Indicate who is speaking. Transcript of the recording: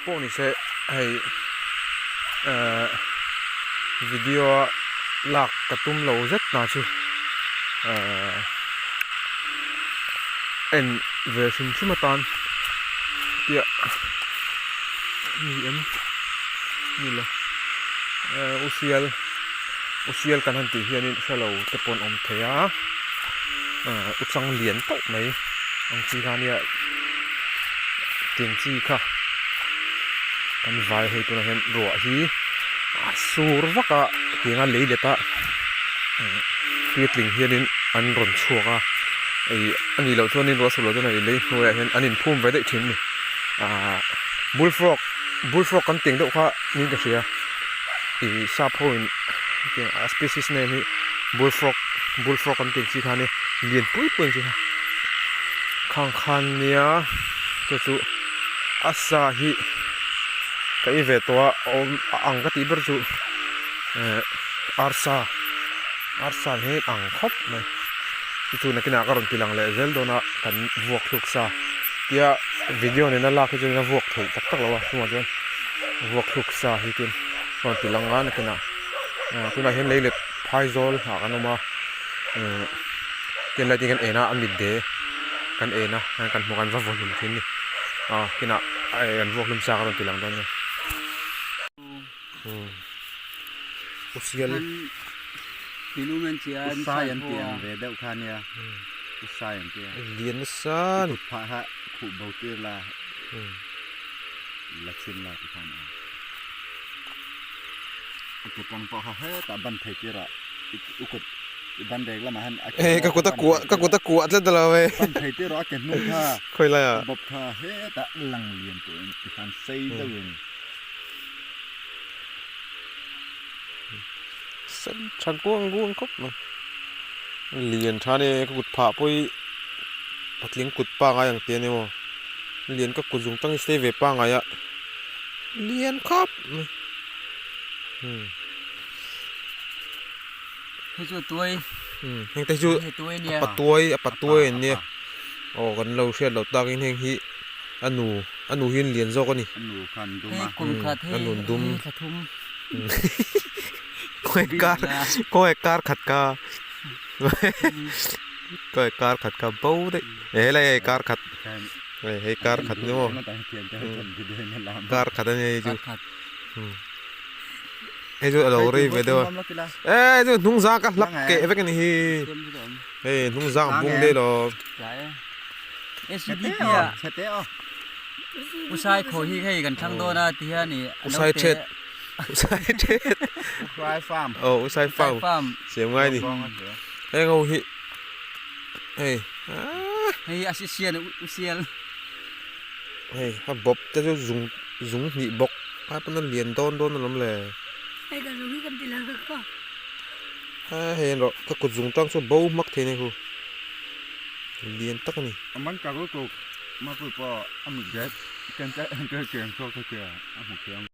Speaker 1: pawh ni se hei ehh video a lak ka tum lo zet na chu ehh en ve hrim hrim atan tia ni em ni lo ehh u sial u sial kan han tih hianin hrelo te pawh an awm thei a ehh u chang lian tawp mai ang chi kha nia tiang chi kha kan vai hei tunah hian ruah hi a sur vak a tianga lei let a tui a tling hianin an rawn chhuak a ih a nih loh chuanin ruah sur loh chuan hei lei hnuaiah hian an inphum ve daih thin a ni ahh bullfrog bullfrog kan tih ang deuh kha niin ka hria ih sap ho in hetiang a species name hi bullfrog bullfrog an tih ang chi kha a nia lian pui pui ang chi kha khang khan nia chu chu a sa hi ka ei ve tawh a awm a ang ka tih ber chu eh arsa arsa hi ang khawp mai chu chu nakinah ka rawn ti lang leh zel dawn a kan vuak thluk sa tia video nena lak hi chuan a vuak theih tak tak lo a chungah chuan vuak thluk sa hi tin ka rawn ti lang a nakinah ah tunah hian lei let phaizawl ah kan awm a eh tin lai te hian kan en a a mit de kan en a kan hmuh kan va vaw hlum thin a ni ah kinah an vuak hlum sa ka rawn ti lang dawn a ni.
Speaker 2: Usai an tih ang ve deuh kha nia usai an tia
Speaker 1: lian nasa ni
Speaker 2: kut phah kha khuh bo tir la la chhin la ti khan a a ke tang pawh kha hetah ban thei tir ah i kut i ban rek lamah hian a
Speaker 1: ke ka kut a kuah ka kut a kuah tlat alo e
Speaker 2: ban thei tir rawh a ke hnung kha
Speaker 1: khawi lai ah
Speaker 2: a bawp kha hetah lang lian tur in ti khan sei deuh in.
Speaker 1: Sen tha guang guang khawp mai lian tha ania ka kut phah pawh hi patling kut pangai ang tih a ni maw lian ka kut zung tang hi sei ve pangai a lian khawp mai umm
Speaker 3: hei chu a tuai
Speaker 1: umm heng te chu a patuai a patuai an nia aw kan lo hriat loh takin heng hi a nu a nu hi an lian zawk a ni
Speaker 2: a nu kha an dum a
Speaker 3: kum khat hei
Speaker 1: a nun dum
Speaker 3: hei thla thum
Speaker 1: khawi kar khawi kar khat ka khawi kar khat ka bo daih e helai hei kar khat hei hei kar khat ni maw kar khat a nia hei chu hei chu a lo rei ve deuh a e hei chu hnung zang ka hlap keh vek a ni hi hei hnung zang a bung daih lo.
Speaker 3: SCDP ah Usai khaw hi hei kan thlang dawn a ti hian ih
Speaker 1: Usai thet Usai thet
Speaker 2: Usai farm
Speaker 1: oh Usai farm siam ngai ni heng ho hi hei
Speaker 3: hei a sisian usial
Speaker 1: hei a bawp te chu zung zung hnih bawk ai pawn a lian dawn dawn alawm le
Speaker 4: hei ka zung hi kan ti lang ka
Speaker 1: hei erawh ka kut zung tang chu bo hmak thei a ni khu. Lian tak a ni.
Speaker 2: A man ka rul tuk ma pui pawh a mit det ken ken ken chhuak te che a hmu thiam.